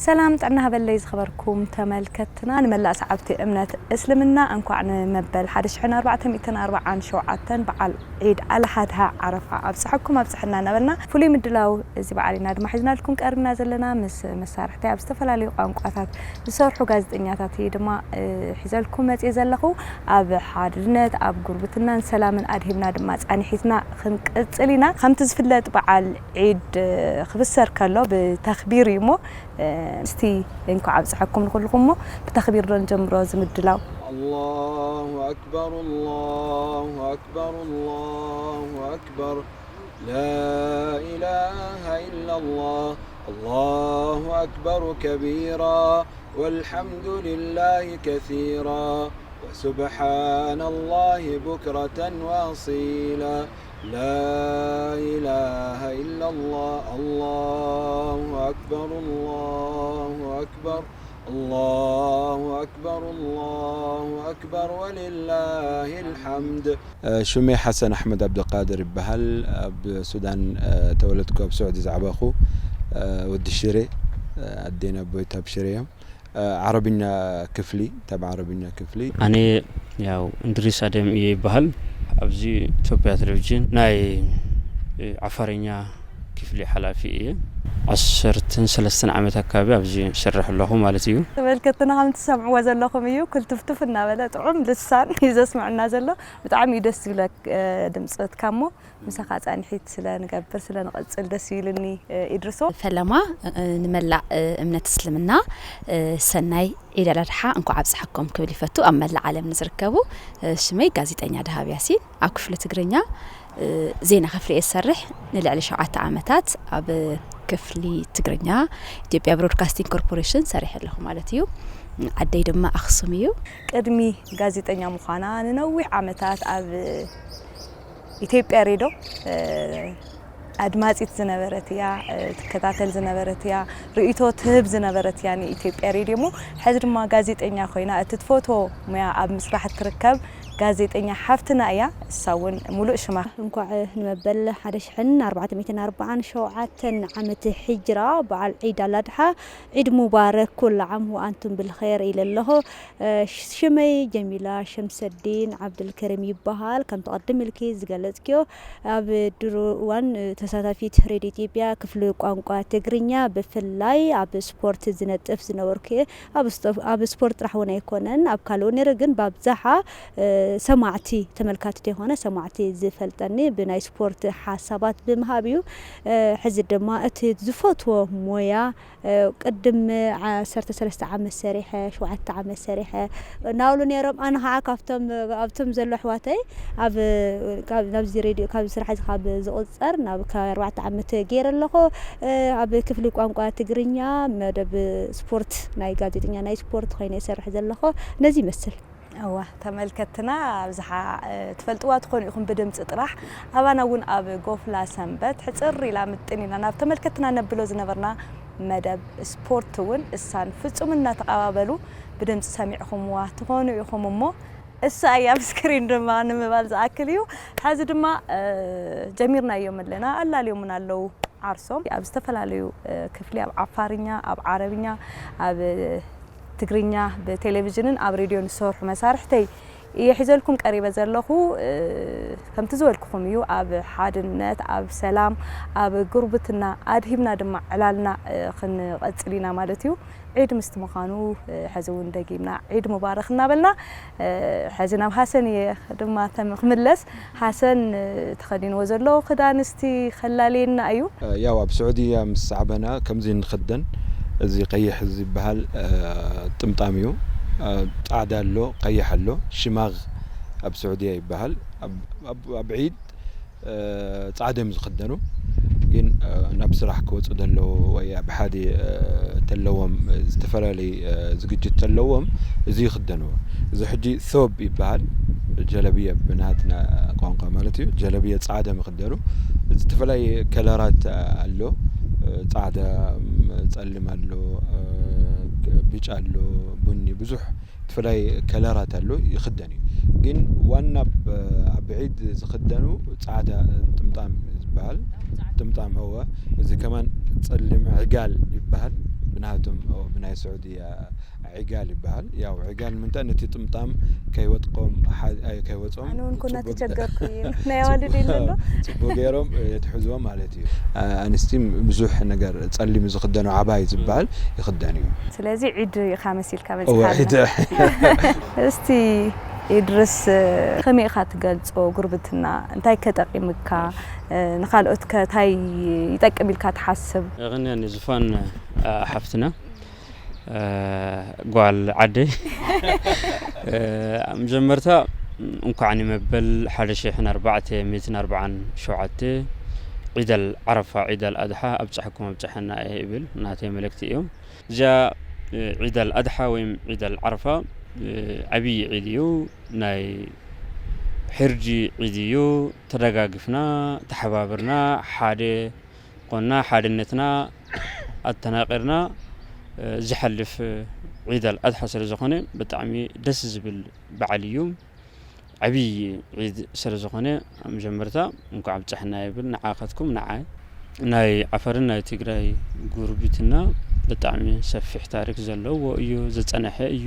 ሰላም ጥዕና ሃበለይ ዝኸበርኩም ተመልከትና፣ ንመላእ ሰዓብቲ እምነት እስልምና እንኳዕ ንመበል ሓደ ሽሕን ኣርባዕተ ሚእትን ኣርባዓን ሸውዓተን በዓል ዒድ ኣልሓድሃ ዓረፋ ኣብፀሐኩም ኣብፀሐና እናበልና፣ ፍሉይ ምድላው እዚ በዓል ኢና ድማ ሒዝናልኩም ቀሪብና ዘለና። ምስ መሳርሕቲ ኣብ ዝተፈላለዩ ቋንቋታት ዝሰርሑ ጋዜጠኛታት እየ ድማ እ፣ ሒዘልኩም መፅየ ዘለኹ። ኣብ ሓድነት፣ ኣብ ጉርብትናን ሰላምን ኣድሂብና ድማ ፃንሒትና ክንቅፅል ኢና። ከምቲ ዝፍለጥ በዓል ዒድ እ፣ ክብሰር ከሎ ብተኽቢር እዩ እሞ እ፣ እስቲ እንኳዕ ኣብፀሐኩም ንኹልኹም እሞ ብተኽቢር ዶ ንጀምሮ እዚ ምድላው። الله أكبر، الله أكبر، الله أكبر. لا إله إلا الله. الله أكبر كبيرا، والحمد لله كثيرا، وسبحان الله بكرة وأصيلا. لا إله إلا الله. الله أكبر، الله أكبر، الله أكبر، الله أكبر، ولله الحمد. ሽመይ ሓሰን ኣሕመድ ኣብደቃድር ይበሃል። ኣብ ሱዳን ተወለድኩ፣ ኣብ ስዑዲ ዝዓበኹ፣ ወዲ ሽሬ፣ ኣዴን ኣቦይ ካብ ሽሬ እዮም። ዓረብኛ ክፍሊ፣ ተባዕ ዓረብኛ ክፍሊ። ኣነ ያው እንድሪስ ኣደም እየ ይበሃል። ኣብዚ ኢትዮጵያ ቴሌቪዥን ናይ ዓፋርኛ ክፍሊ ሓላፊ እየ። ዓሰርተን ሰለስተን ዓመት ኣካባቢ ኣብዚ ይሰርሕ ኣለኹ ማለት እዩ። ተመልከትና ከም ትሰምዕዎ ዘለኹም እዩ፣ ኩልትፍትፍ እናበለ ጥዑም ልሳን እዩ ዘስምዕና ዘሎ። ብጣዕሚ እዩ ደስ ዝብለክ ድምፅትካ እሞ ምሳኻ ፃንሒት ስለ ንገብር ስለ ንቐፅል ደስ ይብልኒ። ኢድርሶ። ፈለማ ንመላእ እምነት እስልምና ሰናይ ዒድ ኣልኣድሓ እንኳዕ ኣብፀሐኩም ክብል ይፈቱ። ኣብ መላእ ዓለም ንዝርከቡ ሽመይ ጋዜጠኛ ደሃብ ያሲን ኣብ ክፍሊ ትግርኛ ዜና ክፍሊ እየ ዝሰርሕ። ንልዕሊ ሸውዓተ ዓመታት ኣብ ክፍሊ ትግርኛ ኢትዮጵያ ብሮድካስቲንግ ኮርፖሬሽን ሰሪሐ ኣለኹ ማለት እዩ። ዓደይ ድማ ኣኽሱም እዩ። ቅድሚ ጋዜጠኛ ምዃና ንነዊሕ ዓመታት ኣብ ኢትዮጵያ ሬድዮ ኣድማፂት ዝነበረት እያ፣ ትከታተል ዝነበረት እያ፣ ርእይቶ ትህብ ዝነበረት እያ ንኢትዮጵያ ሬድዮ እሞ ሕዚ ድማ ጋዜጠኛ ኮይና እቲ ትፈትዎ ሙያ ኣብ ምስራሕ እትርከብ ጋዜጠኛ ሓፍትና እያ። እሳ እውን ሙሉእ ሽማ። እንኳዕ ንመበል ሓደ ሽሕን ኣርባዕተ ሚእትን ኣርባዓን ሸውዓተን ዓመት ሒጅራ በዓል ዒድ ኣላድሓ ዒድ ሙባረክ ኩሉ ዓም ወኣንቱም ብልኸይር ኢለ ኣለኹ። ሽመይ ጀሚላ ሸምሰዲን ዓብዱልከሪም ይበሃል። ከምቲ ቅድም ኢልኪ ዝገለጽክዮ ኣብ ድሮ እዋን ተሳታፊት ሬድዮ ኢትዮጵያ ክፍሊ ቋንቋ ትግርኛ ብፍላይ ኣብ ስፖርት ዝነጥፍ ዝነበርኩ እየ። ኣብ ስቶ- ኣብ ስፖርት ጥራሕ እውን ኣይኮነን ኣብ ካልኡ ነይረ፣ ግን ብኣብዝሓ ሰማዕቲ ተመልካቲ ዘይኮነ ሰማዕቲ ዝፈልጠኒ ብናይ ስፖርት ሓሳባት ብምሃብ እዩ። ሕዚ ድማ እቲ ዝፈትዎ ሞያ ቅድም ዓሰርተ ሰለስተ ዓመት ሰሪሐ፣ ሸውዓተ ዓመት ሰሪሐ እናብሉ ነይሮም። ኣነ ከዓ ካብቶም ኣብቶም ዘሎ ኣሕዋተይ ኣብ ናብዚ ሬድዮ ካብዚ ስራሕ እዚ ካብ ዝቁፀር ናብ ከባቢ ኣርባዕተ ዓመት ገይረ ኣለኹ። ኣብ ክፍሊ ቋንቋ ትግርኛ መደብ ስፖርት ናይ ጋዜጠኛ ናይ ስፖርት ኮይነ ይሰርሕ ዘለኹ። ነዚ ይመስል። እዋ ተመልከትና ኣብዝሓ ትፈልጥዋ ትኾኑ ኢኹም ብድምፂ ጥራሕ። ኣባና እውን ኣብ ጎፍላ ሰንበት ሕፅር ኢላ ምጥን ኢላ ናብ ተመልከትና ነብሎ ዝነበርና መደብ ስፖርት እውን እሳን ፍፁም እናተቐባበሉ ብድምፂ ሰሚዕኹምዋ ትኾኑ ኢኹም እሞ እሳ እያ ኣብ ስክሪን ድማ ንምባል ዝኣክል እዩ። ሕዚ ድማ ጀሚርናዮም ኣለና ኣላልዮምን ኣለዉ። ዓርሶም ኣብ ዝተፈላለዩ ክፍሊ ኣብ ዓፋርኛ ኣብ ዓረብኛ ኣብ ትግርኛ ብቴሌቪዥንን ኣብ ሬድዮን ዝሰርሑ መሳርሕተይ እየ ሒዘልኩም ቀሪበ ዘለኹ። ከምቲ ዝበልኩኹም እዩ ኣብ ሓድነት ኣብ ሰላም ኣብ ጉርብትና ኣድሂብና ድማ ዕላልና ክንቐፅል ኢና ማለት እዩ። ዒድ ምስቲ ምዃኑ ሕዚ እውን ደጊምና ዒድ ሙባረክ እናበልና ሕዚ ናብ ሃሰን እየ ድማ ተም- ክምለስ። ሃሰን ተኸዲንዎ ዘሎ ክዳን እስቲ ከላልየና እዩ። ያው ኣብ ስዑድያ ምስ ሳዕበና ከምዚ ንኽደን እዚ ቀይሕ ዝበሃል ጥምጣም እዩ። ፃዕዳ ኣሎ፣ ቀይሕ ኣሎ፣ ሽማግ ኣብ ስዑድያ ይበሃል። ኣብ ዒድ ፃዕዳ እዮም ዝኽደኑ። ግን ናብ ስራሕ ክወፁ ደለዎ ወይ ኣብ ሓደ ተለዎም ዝተፈላለየ ዝግጅት ተለዎም እዚ ይኽደንዎ። እዚ ሕጂ ሶብ ይበሃል፣ ጀለብየ ብናትና ቋንቋ ማለት እዩ። ጀለብየ ፃዕዳ ምኽደኑ ዝተፈላለየ ከለራት ኣሎ። ፃዕዳ፣ ፀሊም ኣሎ፣ ብጫ ኣሎ፣ ቡኒ ብዙሕ ብፍላይ ከለራት ኣሎ ይኽደን እዩ። ግን ዋና ኣብ ዒድ ዝኽደኑ ፃዕዳ ጥምጣም ዝበሃል ጥምጣም እወ። እዚ ከማን ፀሊም ዕጋል ይበሃል። ብናቶም ብናይ ስዑድያ ዒጋል ይበሃል። ያው ዒጋል ምንታይ ነቲ ጥምጣም ከይወጥቆም ከይወጾም ኣነ እውን ኮና ተቸገርኩ። ናይ ኣዋልድ የለሎ ጽቡቅ ገይሮም የትሕዝዎም ማለት እዩ። ኣንስቲ ብዙሕ ነገር ጸሊም ዝኽደኑ ዓባይ ዝበሃል ይኽደን እዩ። ስለዚ ዒድ ኢኻ መሲልካ እወ፣ ዒድ። በዚሓ። እስቲ ኢድርስ ከመይ ኢኻ ትገልጾ ጉርብትና? እንታይ ከጠቂምካ? ንኻልኦት ከ እንታይ ይጠቅም ኢልካ ትሓስብ? እቕንያኒ ዝፋን ሓፍትና ጓል ዓደይ መጀመርታ እንኳዕ ንመበል ሓደ ሽሕን ኣርባዕተ ሚእትን ኣርባዓን ሸውዓተ ዒደል ዓረፋ ዒደል ኣድሓ ኣብፀሐኩም ኣብፀሐና እየ እብል። ናተይ መልእክቲ እዮም። እዚኣ ዒደል ኣድሓ ወይም ዒደል ዓረፋ ዓብዪ ዒድ እዩ። ናይ ሕርጂ ዒድ እዩ። ተደጋግፍና ተሓባብርና ሓደ ኮና ሓድነትና ኣተናቂርና ዝሓልፍ ዒድ ኣልኣድሓ ስለ ዝኾነ ብጣዕሚ ደስ ዝብል በዓል እዩ። ዓብዪ ዒድ ስለ ዝኾነ መጀመርታ እንኳዕ ኣብፀሐና ይብል ንዓኻትኩም ንዓይ። ናይ ዓፈርን ናይ ትግራይ ጉርብትና ብጣዕሚ ሰፊሕ ታሪክ ዘለዎ እዩ፣ ዝፀነሐ እዩ።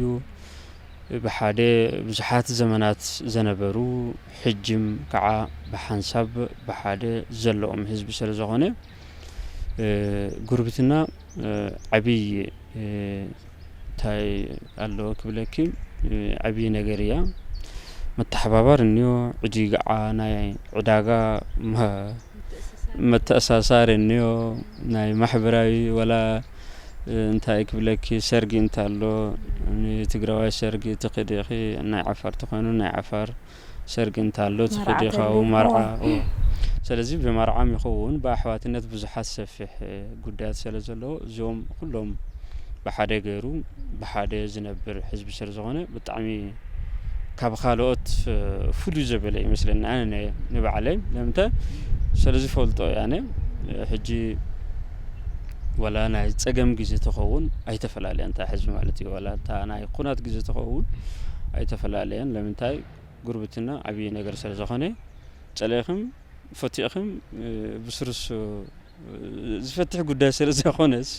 ብሓደ ብዙሓት ዘመናት ዘነበሩ ሕጅም ከዓ ብሓንሳብ ብሓደ ዘለኦም ህዝቢ ስለ ዝኾነ ጉርብትና ዓብይ እንታይ ኣለዎ ክብለኪ ዓብይ ነገር እያ። መተሓባባር እኒኦ፣ ዕዲግዓ ናይ ዕዳጋ መተእሳሳር እኒኦ፣ ናይ ማሕበራዊ ወላ እንታይ ክብለኪ ሰርጊ እንታሎ ንትግራዋይ ሰርጊ ትኽዲ ኢኺ ናይ ዓፋር ተኾይኑ ናይ ዓፋር ሰርጊ እንታሎ ትኽዲ ኢኻ መርዓ ተልዩ። መርዓ ኦ። ስለዚ ብመርዓም ይኸውን ብኣሕዋትነት ብዙሓት ሰፊሕ ጉዳያት ስለ ዘለዎ እዚኦም ኩሎም ብሓደ ገይሩ ብሓደ ዝነብር ህዝቢ ስለ ዝኾነ ብጣዕሚ ካብ ካልኦት ፍሉይ ዘበለ ይመስለኒ ኣነ ንባዕለይ ለምንታይ ስለ ዝፈልጦ እየ ኣነ ሕጂ ወላ ናይ ፀገም ግዜ ተኸውን ኣይተፈላለየን እታ ሕዝቢ ማለት እዩ ወላ እታ ናይ ኩናት ግዜ ተኸውን ኣይተፈላለየን ለምንታይ ጉርብትና ዓብዪ ነገር ስለ ዝኾነ ፀሊእኽም ፈቲእኽም ብስርሱ ዝፈትሕ ጉዳይ ስለ ዘይኮነስ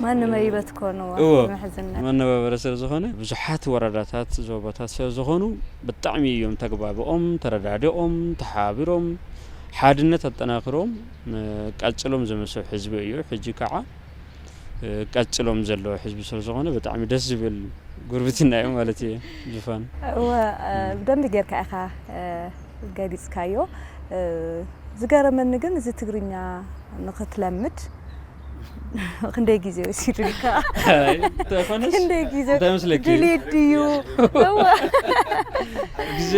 ማንም ኣይበትኮንዎ እዎ። መሕዝነት መነባበሪ ስለ ዝኾነ ብዙሓት ወረዳታት ዞባታት ስለ ዝኾኑ ብጣዕሚ እዮም ተግባብኦም ተረዳድኦም ተሓባቢሮም ሓድነት ኣጠናክሮም ቀፅሎም ዝመሰብ ህዝቢ እዩ ሕጂ ከዓ ቀፅሎም ዘለዎ ህዝቢ ስለ ዝኾነ ብጣዕሚ ደስ ዝብል ጉርብትና እዩ ማለት እዩ ዝፋን እወ ብደንቢ ጌርካ ኢኻ ገሊፅካዮ። ዝገረመኒ ግን እዚ ትግርኛ ንኽትለምድ ክንደይ ግዜ ወሲዱልካ? ተይኮነስ ክንደይ ግዜ እንታይ መስለኪ? ድልየት ድዩ? እወ ግዜ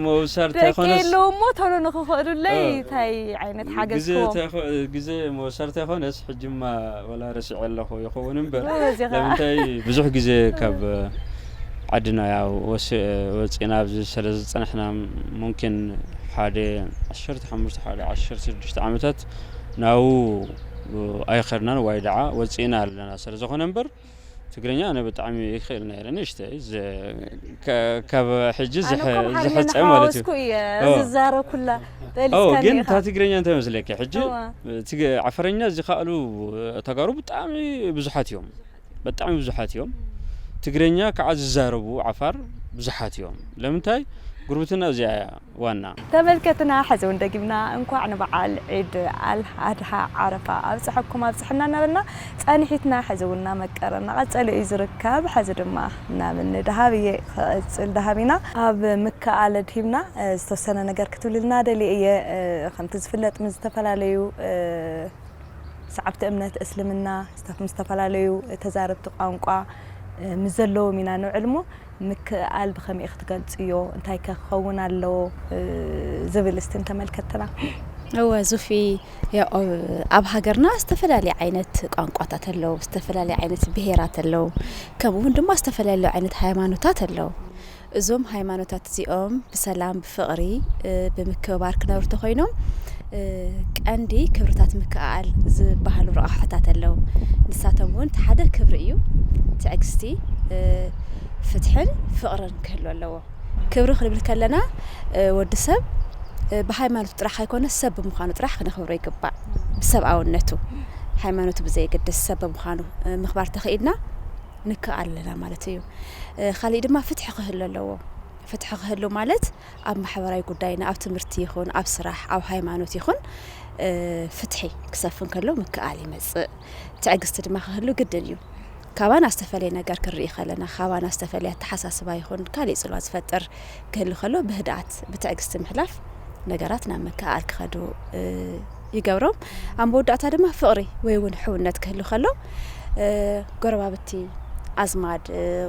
መውሳድ ደቂ ተይኮነስ የለዉ እሞ ቶሎ ንኽኽእሉለይ እ። እንታይ ዓይነት ሓገዝ ግዜ ክዎም? ተይኮ- ግዜ መውሳድ ተይኮነስ ሕጅማ ወላ ረሲዐ ኣለኹ ይኸውን እምበር ጎበዝ ኢኻ። ለምንታይ ብዙሕ ግዜ ካብ ዓድና ያው ወስ- ወፂና ኣብዚ ስለ ዝፀናሕና ሙምኪን ሓደ ዓሰርተ ሓሙሽተ ሓደ ዓሰርተ ሽዱሽተ ዓመታት ናብኡ ኣይኸድናን ዋይ ደዓ ወፂና ኣለና ስለ ዝኾነ እምበር ትግርኛ ኣነ ብጣዕሚ ይኽእል ነይረ ንእሽተይ ዝ- ከ- ካብ ሕጂ ኣነ ዝሐ- እኮ ብሓርኛ ዝሐፀ ማለት እዩ እናሓዋወስኩ እየ ኦ። ዝዛረብ ኩላ ኦ በሊስካኒ ግን ኢኻ። እታ ትግርኛ እንታይ መስለኪ ሕጂ እዋ። ትግ- ዓፈረኛ ዝኸኣሉ ተጋሩ ብጣዕሚ ብዙሓት እዮም ብጣዕሚ ብዙሓት እዮም ትግርኛ ከዓ ዝዛረቡ ዓፋር ብዙሓት እዮም ለምንታይ ጉርብትና እዚኣ እያ ዋና ተመልከትና ሕዚ እውን ደጊምና እንኳዕ ንበዓል ዒድ ኣል ኣድሓ ዓረፋ ኣብፅሐኩም ኣብፅሐና እናበልና ፃንሒትና ሕዚ እውን እናመቀረ እናቐፀለ እዩ ዝርከብ። ሕዚ ድማ ናብ ንድሃብ እየ ክቐፅል ድሃብ ኢና ኣብ ምክኣል ኣድሂብና ዝተወሰነ ነገር ክትብልልና ደልየ እየ። ከምቲ ዝፍለጥ ምስ ዝተፈላለዩ ሰዓብቲ እምነት እስልምና ምስ ዝተፈላለዩ ተዛረብቲ ቋንቋ ምስ ዘለዎም ኢና ንውዕል እሞ ምክእኣል ብኸመይ ክትገልፅዮ? እንታይ ከ ክኸውን ኣለዎ ዝብል እስቲ እንተመልከትና። እወ ዙፊ ያው ኣብ ሃገርና ዝተፈላለየ ዓይነት ቋንቋታት ኣለዉ ዝተፈላለየ ዓይነት ብሄራት ኣለዉ ከምኡ እውን ድማ ዝተፈላለዩ ዓይነት ሃይማኖታት ኣለዉ እዞም ሃይማኖታት እዚኦም ብሰላም ብፍቕሪ ብምክብባር ክነብሩ ተኾይኖም ቀንዲ ክብርታት ምክእኣል ዝበሃሉ ረቓሕታት ኣለዉ ንሳቶም እውን ሓደ ክብሪ እዩ ትዕግስቲ ፍትሕን ፍቕርን ክህሉ ኣለዎ ክብሪ ክንብል ከለና ወዲ ሰብ ብሃይማኖቱ ጥራሕ ኣይኮነ ሰብ ብምዃኑ ጥራሕ ክነኽብሮ ይግባእ ብሰብኣውነቱ ሃይማኖቱ ብዘየገድስ ሰብ ብምዃኑ ምኽባር ተኽኢልና ንከኣል ኣለና ማለት እዩ። ካሊእ ድማ ፍትሒ ክህሉ ኣለዎ። ፍትሒ ክህሉ ማለት ኣብ ማሕበራዊ ጉዳይና፣ ኣብ ትምህርቲ ይኹን ኣብ ስራሕ ኣብ ሃይማኖት ይኹን ፍትሒ ክሰፍን ከሎ ምክኣል ይመጽእ። ትዕግስቲ ድማ ክህሉ ግድን እዩ። ካባና ዝተፈለየ ነገር ክንርኢ ከለና፣ ካባና ዝተፈለየ ኣተሓሳስባ ይኹን ካልእ ጽልዋ ዝፈጥር ክህሉ ከሎ ብህድኣት ብትዕግስቲ ምሕላፍ ነገራት ናብ ምክኣል ክኸዱ ይገብሮም። ኣብ መወዳእታ ድማ ፍቕሪ ወይ እውን ሕውነት ክህሉ ከሎ ጎረባብቲ፣ ኣዝማድ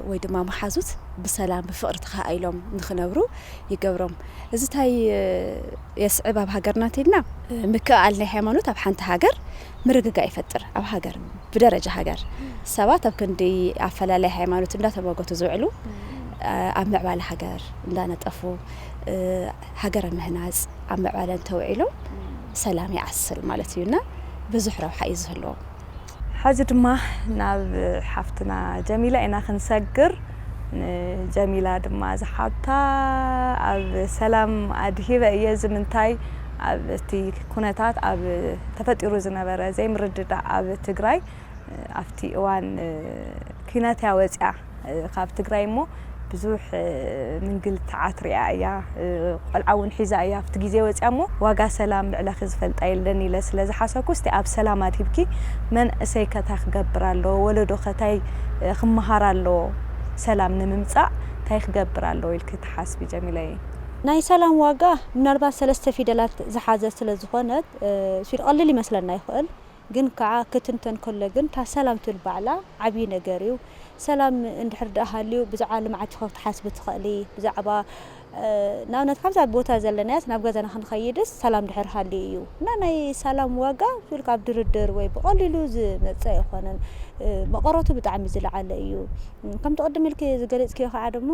ወይ ድማ መሓዙት ብሰላም ብፍቕሪ ተኸኣኢሎም ንኽነብሩ ይገብሮም። እዚ እንታይ የስዕብ ኣብ ሃገርና እንተልና፣ ምክእኣል ናይ ሃይማኖት ኣብ ሓንቲ ሃገር ምርግጋእ ይፈጥር። ኣብ ሃገር ብደረጃ ሃገር ሰባት ኣብ ክንዲ ኣፈላላይ ሃይማኖት እንዳተመጎቱ ዝውዕሉ ኣብ ምዕባለ ሃገር እንዳነጠፉ ሃገር ምህናፅ ኣብ ምዕባለ እንተውዒሎም ሰላም ይዓስል ማለት እዩና ብዙሕ ረብሓ እዩ ዝህልዎ። ሕዚ ድማ ናብ ሓፍትና ጀሚላ ኢና ክንሰግር። ንጀሚላ ድማ ዝሓብታ ኣብ ሰላም ኣድሂበ እየ። እዚ ምንታይ ኣብ እቲ ኩነታት ኣብ ተፈጢሩ ዝነበረ ዘይምርድዳእ ኣብ ትግራይ ኣብቲ እዋን ኪነት እያ ወፂኣ። ካብ ትግራይ እሞ ብዙሕ ምንግልታዓት ሪኣ እያ። ቆልዓ እውን ሒዛ እያ ኣብቲ ግዜ ወፂኣ እሞ ዋጋ ሰላም ልዕለኺ ዝፈልጣ የለን ኢለ ስለ ዝሓሰብኩ እስቲ ኣብ ሰላም ኣድሂብኪ መንእሰይ ከ ታይ ክገብር ኣለዎ? ወለዶ ከ ታይ ክመሃር ኣለዎ? ሰላም ንምምፃእ ታይ ክገብር ኣለዎ ኢልኪ ትሓስቢ ጀሚለየ? ናይ ሰላም ዋጋ ምናልባት ሰለስተ ፊደላት ዝሓዘ ስለ ዝኾነት ስዊድ ቀሊል ይመስለና ይኽእል። ግን ከዓ ክትንተን ከሎ ግን እታ ሰላም ትብል ባዕላ ዓብዪ ነገር እዩ። ሰላም እንድሕር ደኣ ሃልዩ ብዛዕባ ልምዓት ኢኺ ክትሓስቢ ትኽእሊ። ብዛዕባ ንኣብነት ካብዛ ቦታ ዘለናያስ ናብ ገዛና ክንኸይድስ ሰላም ድሕር ሃልዩ እዩ። እና ናይ ሰላም ዋጋ ኢልካ ኣብ ድርድር ወይ ብቐሊሉ ዝመፅእ ኣይኮነን። መቐረቱ ብጣዕሚ ዝለዓለ እዩ። ከምቲ ቅድም ኢልኪ ዝገለፅክዮ ከዓ ደሞ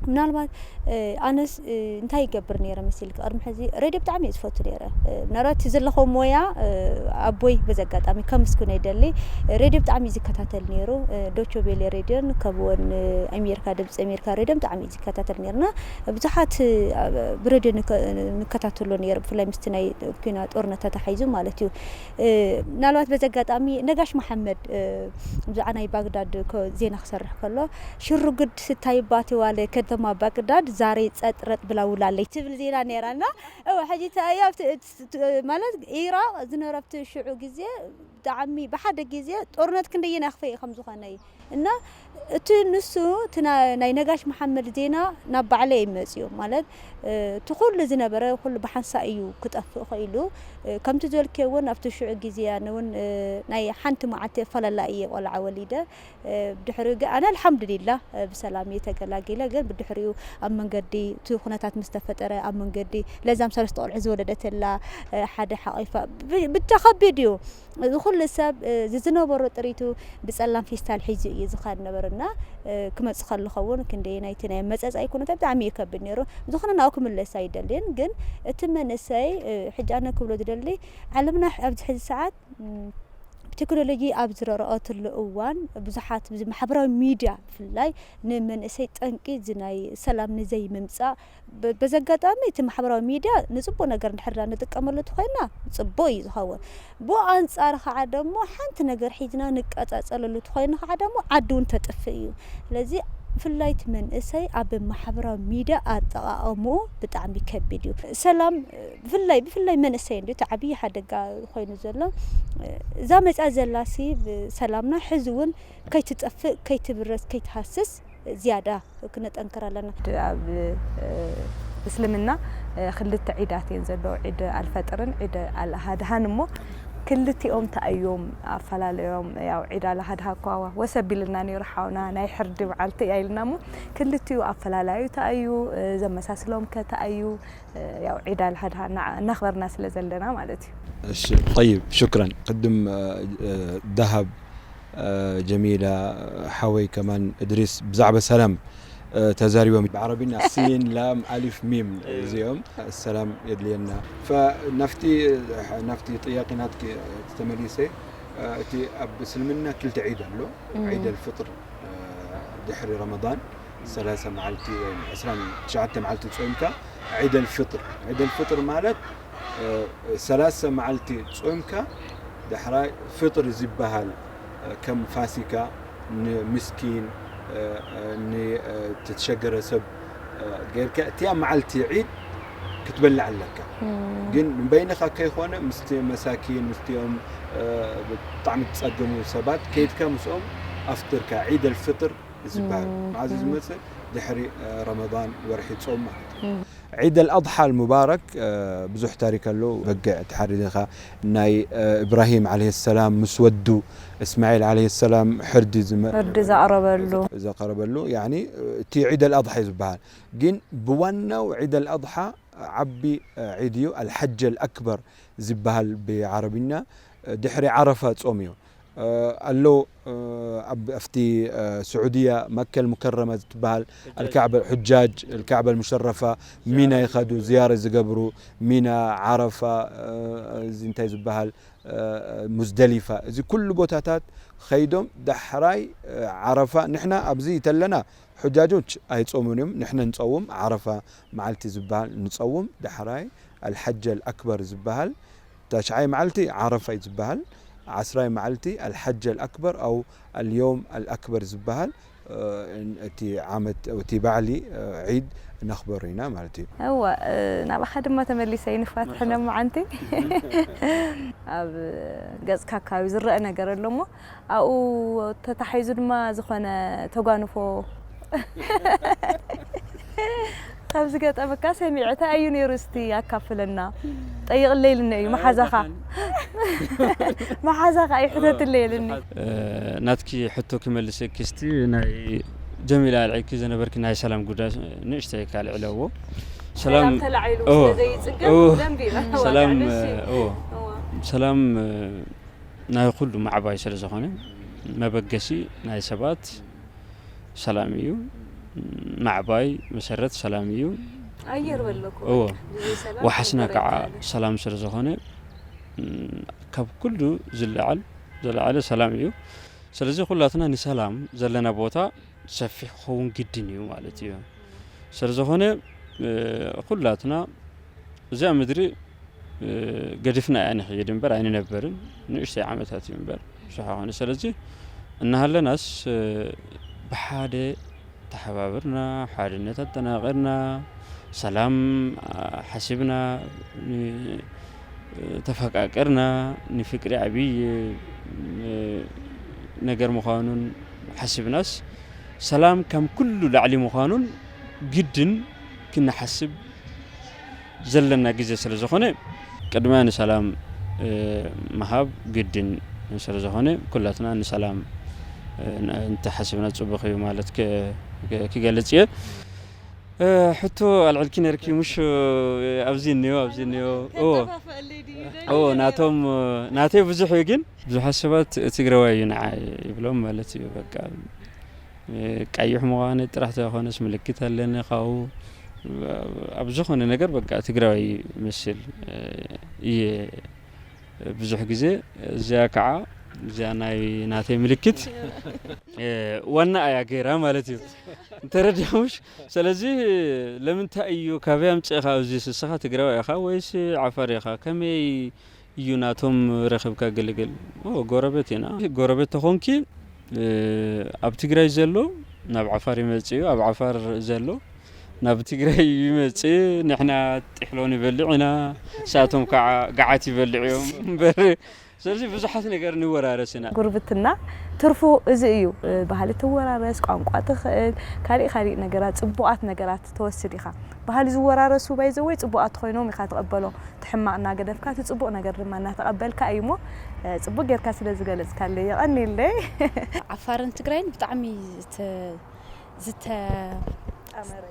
ምናልባት ኣነስ እንታይ ይገብር ነይረ መሲልኪ ቅድሚ ሕዚ ሬድዮ ብጣዕሚ እየ ዝፈቱ ነይረ። ምናልባት እቲ ዘለኹዎ ሞያ ኣቦይ በዚ ኣጋጣሚ ከመስግኖ ይደሊ። ሬድዮ ብጣዕሚ እዩ ዝከታተል ነይሩ። ዶቼ ቬለ ሬድዮን ከምኡውን ኣሜሪካ ድምፂ ኣሜሪካ ሬድዮን ብጣዕሚ እዩ ዝከታተል ነይርና። ብዙሓት ብሬድዮ ንከታተሎ ነይሩ ብፍላይ ምስቲ ናይ ኩና ጦርነት ተታሒዙ ማለት እዩ። ምናልባት በዚ ኣጋጣሚ ነጋሽ መሓመድ ብዛዕባ ናይ ባግዳድ ዜና ክሰርሕ ከሎ ሽርጉድ ስታይባት የዋለ ከተማ ባግዳድ ዛሬ ጸጥ ረጥ ብላ ውላለች ትብል ዜና ነይራ እና እወ ሕጂ ተኣያ ማለት ኢራቅ ዝነበረ ኣብቲ ሽዑ ግዜ ብጣዕሚ ብሓደ ግዜ ጦርነት ክንደየናይ ክፈይ ከም ዝኾነ እዩ እና እቲ ንሱ እቲ ናይ ነጋሽ መሓመድ ዜና ናብ ባዕለይ እዩ መፅኡ ማለት እቲ ኩሉ ዝነበረ ኩሉ ብሓንሳእ እዩ ክጠፍእ ኸኢሉ ከምቲ ዝበልክዮ እውን ኣብቲ ሽዑ ግዜ ኣነ እውን ናይ ሓንቲ መዓልቲ ኣፈላላይ እየ ቆልዓ ወሊደ ብድሕሪኡ ግን ኣነ ኣልሓምዱሊላ ብሰላም እየ ተገላጊለ ግን ብድሕሪኡ ኣብ መንገዲ እቲ ኩነታት ምስ ተፈጠረ ኣብ መንገዲ ለዛም ሰለስተ ቆልዑ ዝወለደት ኣላ ሓደ ሓቒፋ ብቻ ከቢድ እዩ እዚ ኩሉ ሰብ እዚ ዝነበሮ ጥሪቱ ብፀላም ፌስታል ሒዙ እዩ ዝኸድ ነበር እና ክመፅእ ከለኹ እውን ክንደየናይ እቲ ናይ ኣመፃፅኣይ ኩነታት ብጣዕሚ እዩ ከብድ ነይሩ። ብዝኾነ ናብኡ ክምለስ ኣይደልን ግን እቲ መንእሰይ ሕጂ ኣነ ክብሎ ዝደሊ ዓለምና ኣብዚ ሕዚ ሰዓት ብቴክኖሎጂ ኣብ ዝረረቐትሉ እዋን ብዙሓት ብዚ ማሕበራዊ ሚድያ ብፍላይ ንመንእሰይ ጠንቂ እዚ ናይ ሰላም ንዘይምምፃእ በዚ ኣጋጣሚ እቲ ማሕበራዊ ሚድያ ንፅቡቅ ነገር እንድሕር ንጥቀመሉ ተኾይና ፅቡቅ እዩ ዝኸውን። ብኡ ኣንፃር ከዓ ደሞ ሓንቲ ነገር ሒዝና ንቀፃፀለሉ ተኾይና ከዓ ደሞ ዓዲ እውን ተጥፍእ እዩ። ስለዚ ብፍላይ እቲ መንእሰይ ኣብ ማሕበራዊ ሚድያ ኣጠቃቀምኡ ብጣዕሚ ከቢድ እዩ። ሰላም ብፍላይ ብፍላይ መንእሰይ እንዲ እቲ ዓብዪ ሓደጋ ኮይኑ ዘሎ እዛ መፅኣ ዘላሲ ሰላምና ሕዚ እውን ከይትጠፍእ ከይትብረዝ ከይትሃስስ ዝያዳ ክነጠንክር ኣለና። ኣብ እስልምና ክልተ ዒዳት እየን ዘለዎ፣ ዒድ ኣልፈጥርን ዒድ ኣልኣሃድሃን እሞ ክልቲኦም እንታይ እዮም ኣፈላለዮም? ያው ዒድ ኣልኣሃድሃ እኳ ወስ ኣቢልልና ነይሩ ሓውና ናይ ሕርዲ በዓልቲ እያ ኢልና እሞ ክልቲኡ ኣፈላላዩ እንታይ እዩ? ዘመሳስሎም ከ እንታይ እዩ? ያው ዒድ ኣልኣሃድሃ እናኽበርና ስለ ዘለና ማለት እዩ። እሺ ጠይብ ሽክረን። ቅድም ዳሃብ ጀሚላ ሓወይ ከማን እድሪስ ብዛዕባ ሰላም ተዛሪቦም ብዓረብኛ ሲን ላም ኣሊፍ ሚም እዚኦም ሰላም የድልየና ናፍቲ ናፍቲ ጥያቄ ናትኪ ተመሊሰ እቲ ኣብ እስልምና ክልተ ዒድ ኣሎ ዒድ ኣልፍጥር ድሕሪ ረመዳን ሰላሳ መዓልቲ ወይ ዕስራን ትሽዓተ መዓልቲ ጾምካ ዒድ ኣልፍጥር ዒድ ኣልፍጥር ማለት ሰላሳ መዓልቲ ጾምካ ዳሕራይ ፍጥሪ ዝበሃል ከም ፋሲካ ንምስኪን፣ ንተሸገረ ሰብ ጌርካ እቲኣ መዓልቲ ዒድ ክትበልዕ ኣለካ። ግን ንበይንኻ ከይኾነ ምስቲ መሳኪን፣ ምስቲኦም ብጣዕሚ ዝጸገሙ ሰባት ከይድካ ምስኦም ኣፍጥርካ። ዒድ ኣልፍጥር ዝበሃል መዓዝ ዝመጽእ? ድሕሪ ረመዳን፣ ወርሒ ጾም ማለት እዩ። ዒድ ኣልኣድሓ ኣልሙባረክ ብዙሕ ታሪክ ኣለዎ። በግዕ ተሓሪድኻ ናይ እብራሂም ዓለይሂ ሰላም ምስ ወዱ እስማዒል ዓለይሂ ሰላም ሕርዲ ዝመ- ሕርዲ ዘቕረበሉ። ዘቕረበሉ፣ ያኒ እቲ ዒድ ኣልኣድሓ እዩ ዝበሃል። ግን ብዋናው ዒድ ኣልኣድሓ ዓቢ ዒድ እዩ። ኣልሓጅ ኣልኣክበር ዝበሃል ብዓረብኛ ድሕሪ ዓረፋ ጾም እዩ። ኣሎ ኣብ፣ ኣብቲ ስዑድያ መከል ሙከረማ ዝትበሃል ኣልካዕበ፣ ሑጃጅ ኣልካዕበ ሙሸረፋ ሚና ይኸዱ ዝያረ ዝገብሩ። ሚና፣ ዓረፋ፣ እዚ እንታይ ዝበሃል፣ ሙዝደሊፋ፣ እዚ ኩሉ ቦታታት ኸይዶም ዳሕራይ ዓረፋ። ንሕና ኣብዚ ተለና ሑጃጆች ኣይጾሙን እዮም፣ ንሕና ንጸውም። ዓረፋ መዓልቲ ዝበሃል ንጸውም። ዳሕራይ ኣልሓጅ ኣልኣክበር ዝበሃል፣ ታሽዓይ መዓልቲ ዓረፋ እዩ ዝበሃል። ዓስራይ መዓልቲ ኣልሓጅ ኣልኣክበር ኣው ኣልዮም ኣልኣክበር ዝበሃል፣ እቲ ዓመት፣ እቲ በዓሊ ዒድ ነኽበሮ ኢና ማለት እዩ። እወ፣ ናባኻ ድማ ተመሊሰ ይንፋትሕ ነማዓንቲ። ኣብ ገጽካ ኣካባቢ ዝረአ ነገር ኣሎ እሞ ኣብኡ ተታሒዙ ድማ ዝኾነ ተጓንፎ ካብ ዝገጠመካ ሰሚዐ፣ እንታይ እዩ ነይሩ እስቲ ኣካፍለና። ጠይቕለይ ኢልኒ እዩ መሓዛኻ። መሓዛኻ እዩ ሕተትለይ ኢልኒ። ናትኪ ሕቶ ክመልሰኪ እስቲ ናይ ጀሚላ ኣልዒልኪ ዝነበርኪ ናይ ሰላም ጉዳይ ንእሽተይ ካልዕለዎ። ሰላም ሰላም ተላዒሉ ኦ፣ ስለ ዘይጽገም ኦ፣ ብደንቢ እዩ ሰላም፣ መዋጋዕን። እሺ። ኦ፣ እዋ። ሰላም ናይ ኩሉ ማዕባይ ስለ ዝኾነ መበገሲ ናይ ሰባት ሰላም እዩ። ማዕባይ መሰረት ሰላም እዩ። ኣየር በለኩ እዎ። በቃ። ብዘይ ሰላም ወሓስና ክነበር ከዓ ኣይከኣልን። ሰላም ስለ ዝኾነ፣ ም፣ ካብ ኩሉ ዝለዓል፣ ዝለዓለ ሰላም እዩ። ስለዚ ኩላትና ንሰላም ዘለና ቦታ ሰፊሕ ክኸውን ግድን እዩ ማለት እዩ። ስለ ዝኾነ፣ እ፣ ኩላትና እዚኣ ምድሪ፣ እ፣ ገዲፍና እያ ንኸይድ እምበር ኣይንነብርን። ንእሽተይ ዓመታት እዩ እምበር ብዙሕ ኣይኮነ። ስለዚ እናሃለናስ፣ እ፣ ብሓደ ተሓባብርና፣ ሓድነት ኣጠናቒርና፣ ሰላም፣ አ፣ ሓሲብና፣ ን-፣ ተፈቃቂርና፣ ንፍቅሪ ዓብዪ፣ እ፣ ነገር ምዃኑን ሓሲብናስ፣ ሰላም ከም ኩሉ ላዕሊ ምዃኑን ግድን ክንሓስብ ዘለና ግዜ ስለ ዝኾነ፣ ቅድሚያ ንሰላም፣ እ፣ ምሃብ ግድን ስለ ዝኾነ፣ ኩላትና ንሰላም፣ እ፣ ን-፣ እንተሓሲብና ጽቡቕ እዩ ማለት ክ-፣ ክ-፣ ክገልጽ እየ። እ፣ ሕቶ ኣልዕልኪ ነርኪ፣ ምሽ ኣብዚ እኒኦ፣ ኣብዚ እኒኦ። ኦ፣ ከተፋፍኣለይ ድዩ ደልዩ ኦ፣ ነይሩ? ናቶም፣ ናተይ ብዙሕ እዩ፣ ግን ብዙሓት ሰባት ትግራዋይ እዩ ንዓይ ይብሎም ማለት እዩ። በቃ፣ እ፣ ቀይሕ ምዃነይ ጥራሕ ዘይኮነስ ምልክት ኣለኒ ካብኡ። ኣብ ዝኾነ ነገር በቃ ትግራዋይ ይመስል፣ እ፣ እየ ብዙሕ ግዜ። እዚኣ ከዓ፣ እዚኣ ናይ ናተይ ምልክት፣ እ፣ ዋና እያ ገይራ ማለት እዩ። ተረዲኹምሽ? ስለዚ ለምንታይ እዩ፣ ካበይ ኣምፂእኻ ኣብዚ? ንስኻ ትግራዋይ ኢኻ ወይስ ዓፋር ኢኻ? ከመይ እዩ ናቶም ረኽብካ ግልግል? ኦ፣ ጎረቤት ኢና። ጎረቤት ተኾንኪ፣ እ፣ ኣብ ትግራይ ዘሎ ናብ ዓፋር ይመጽእ እዩ፣ ኣብ ዓፋር ዘሎ ናብ ትግራይ ይመጽእ። ንሕና ጥሕሎ ንበልዕ ኢና፣ ንሳቶም ከዓ ገዓት ይበልዑ እዮም እምበር። ስለዚ ብዙሓት ነገር ንወራረስ ኢና። ጉርብትና ትርፉ እዚ እዩ። እ፣ ባህሊ ትወራረስ፣ ቋንቋ ትኽእል፣ ካሊእ ካሊእ ነገራት፣ ጽቡቓት ነገራት ትወስድ ኢኻ። ባህሊ ዝወራረሱ ባይዘወይ ጽቡቓት ኮይኖም ኢኻ ትቐበሎም። እቲ ሕማቕ እናገደፍካ፣ እቲ ጽቡቕ ነገር ድማ እናተቐበልካ እዩ እሞ፣ እ፣ ጽቡቕ ጌርካ ስለ ዝገለጽካለይ የቐንየለይ። ዓፋርን ትግራይን ብጣዕሚ ዝተ-፣ ዝተ-፣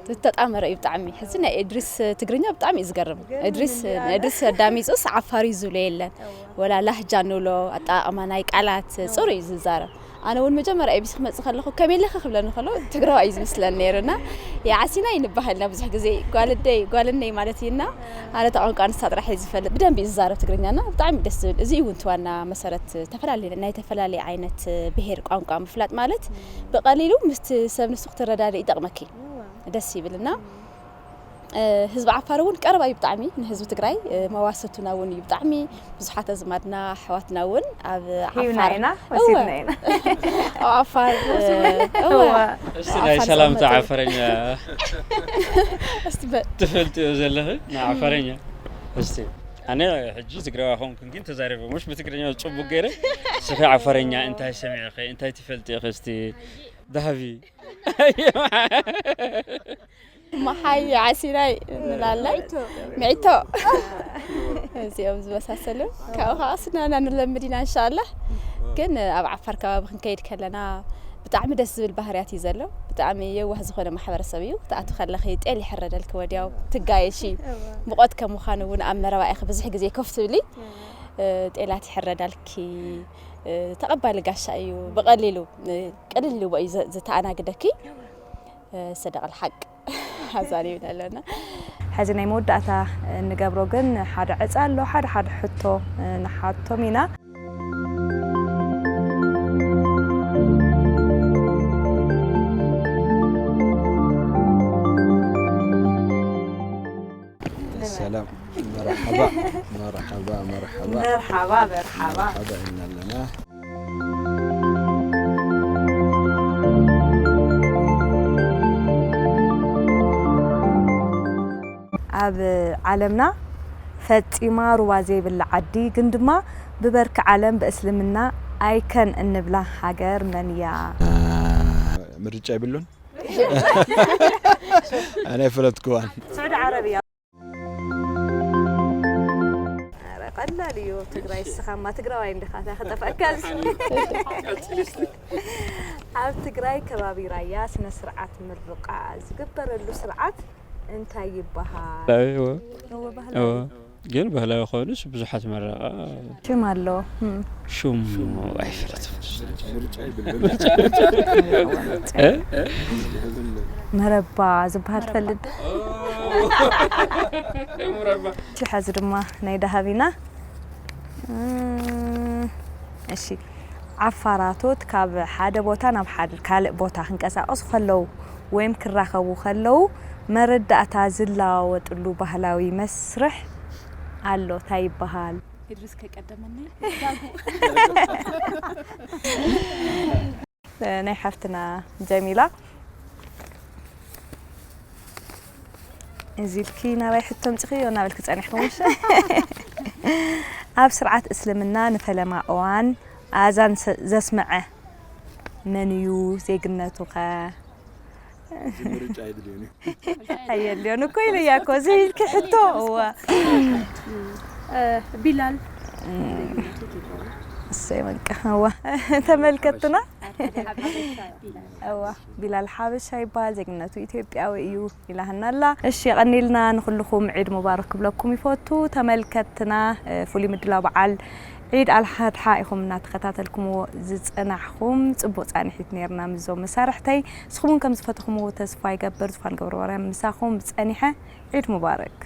ዝተጣመረ እዩ ብጣዕሚ። ሕዚ ናይ እድሪስ ትግርኛ ብጣዕሚ እዩ ዝገርም። ዝገርም እድሪስ፣ እዩ። ንእድሪስ ኣዳሚፁስ ዓፋር እዩ ዝብሎ የለን። እዋ። ወላ ላህጃ ንብሎ፣ ኣጠቓቕማ ናይ ቃላት እዋ። ፅሩይ እዩ ዝዛረብ። ኣነ እውን መጀመርያ ኤቢሲ ክመፅእ ከለኹ ከመይ ኣለኺ ክብለኒ ከሎ ትግራዋይ እዩ ዝመስለኒ ነይሩ እና የዓሲና ይንባሃልና ብዙሕ ግዜ ጓል ኣደይ፣ ጓል እነይ ማለት እዩ እና ኣነ እታ ቋንቋ ንሳ ጥራሕ እየ ዝፈልጥ። ብደንቢ እዩ ዝዛረብ ትግርኛ እና ብጣዕሚ ደስ ዝብል። እዚ እዩ እውን እቲ ዋና መሰረት ተፈላለየ፣ ናይ ተፈላለየ ዓይነት ብሄር ቋንቋ ምፍላጥ ማለት ብቐሊሉ ምስቲ ሰብ ንሱ ክትረዳድእ ይጠቕመኪ። እዋ። ደስ ይብል እና እም። ህዝቢ ዓፋር እውን ቀረባ እዩ ብጣዕሚ ንህዝቢ ትግራይ። መዋሰቱና እውን እዩ ብጣዕሚ። ብዙሓት ኣዝማድና ኣሕዋትና እውን ኣብ ሂብና ዓፋር ኢና እወ፣ ወሲድና ኢና። ኣብ ዓፋር እወ፣ እስቲ ናይ ዓፋር ሰላምታ ዝቐመጡ። ዓፈረኛ እስቲ በ- ትፈልጥዮ ዘለኺ ንዓፈረኛ? እስቲ ኣነ ሕጂ ትግራዋ ኾንኩን ግን ተዛሪበ ሙሽ ብትግርኛ ጽቡቅ ገይረ። ስኺ ዓፈረኛ እንታይ ሰሚዕኺ እንታይ ትፈልጢ ኢኺ? እስቲ ዳህቢ መሓይ ዓሲራይ ንላለን ሚዕቶ እዚኦም ዝመሳሰሉ ካብኡ ከዓ ስናና ንለምድ ኢና እንሻላ። ግን ኣብ ዓፋር ከባቢ ክንከይድ ከለና ብጣዕሚ ደስ ዝብል ባህርያት እዩ ዘሎ። ብጣዕሚ የዋህ ዝኾነ ማሕበረሰብ እዩ። ክትኣቱ ከለኺ ጤል ይሕረደልኪ ወዲያው ትጋየሺ። ሙቐት ከም ምዃኑ እውን ኣብ መረባ ኢኺ ብዙሕ ግዜ ኮፍ ትብሊ። እ፣ ጤላት ይሕረዳልኪ። እ፣ ተቐባሊ ጋሻ እዩ። ብቐሊሉ እ፣ ቅልል ኢልዎ እዩ ዘ- ዝተኣናግደኪ። እ፣ ሰደቕ ልሓቅ ኣዛሪብና ኣለና። ሕዚ ናይ መወዳእታ እንገብሮ ግን ሓደ ዕፃ ኣሎ። ሓደ ሓደ ሕቶ ንሓቶም ኢና። ሰላም መርሓባ መርሓባ መርሓባ መርሓባ መርሓባ። መርሓባ ኢና ኣለና። ኣብ ዓለምና ፈጺማ ሩባ ዘይብላ ዓዲ ግን ድማ ብበርኪ ዓለም ብእስልምና ኣይከን እንብላ ሃገር መን እያ? ምርጫ ይብሉን ኣነ ፈለጥክዋን ስዑዲ ዓረብያ። ኧረ ቀላል እዩ። ትግራይ እስኻማ ትግራዋይ እንዲኻ እንታይ ከጠፍአካ? ኣብ ትግራይ ከባቢ ራያ ስነ ስርዓት ምርቃ ዝግበረሉ ስርዓት እንታይ ይበሃል? እወ። ግን ባህላዊ ኮይኑስ ብዙሓት መረቃ ሽም ኣሎ። እም። ሽሙ ኣይፈለጥኩ። መረባ ዝበሃል ትፈልጥ? እሺ፣ ሕዚ ድማ ናይ ደሃብ ኢና። እም፣ እሺ፣ ዓፋራቶት ካብ ሓደ ቦታ ናብ ሓደ ካልእ ቦታ ክንቀሳቀሱ ከለዉ ወይም ክራኸቡ ከለዉ መረዳእታ ዝለዋወጥሉ ባህላዊ መስርሕ ኣሎ። እንታይ ይበሃል? ኢድሪስ ከይቀደመኒ ናይ ሓፍትና ጀሚላ እዚ ኢልኪ ናባይ ሕቶ ኣምፂኽዮ እናበልኪ ፀኒሕኩም። እሺ፣ ኣብ ስርዓት እስልምና ንፈለማ እዋን ኣዛን ዘስመዐ መን እዩ? ዜግነቱ ኸ? ምርጫ የድልዮን እዩ። ኣየድልዮን እኮ ኢለያ እኮ እዚ ኢልኪ ሕቶ። እዋ ቢላል እሰይ በቃ እዋ ተመልከትና። እዋ ቢላል ሓበሻ ይበሃል፣ ዜግነቱ ኢትዮጵያዊ እዩ ኢላህና ኣላ። እሺ፣ የቐኒልና፣ ንኹልኹም ዒድ ሙባረክ ክብለኩም ይፈቱ። ተመልከትና፣ እ፣ ፍሉይ ምድላው በዓል ዒድ ኣልሓድሓ ኢኹም እናተኸታተልኩምዎ ዝጸናሕኹም። ጽቡቕ ጻንሒት ነይርና ምስዞም መሳርሕተይ። ንስኹም እውን ከም ዝፈተኹምዎ ተስፋ ይገብር። ዝፋን ገብረማርያም ምሳኹም ጸኒሐ። ዒድ ሙባረክ።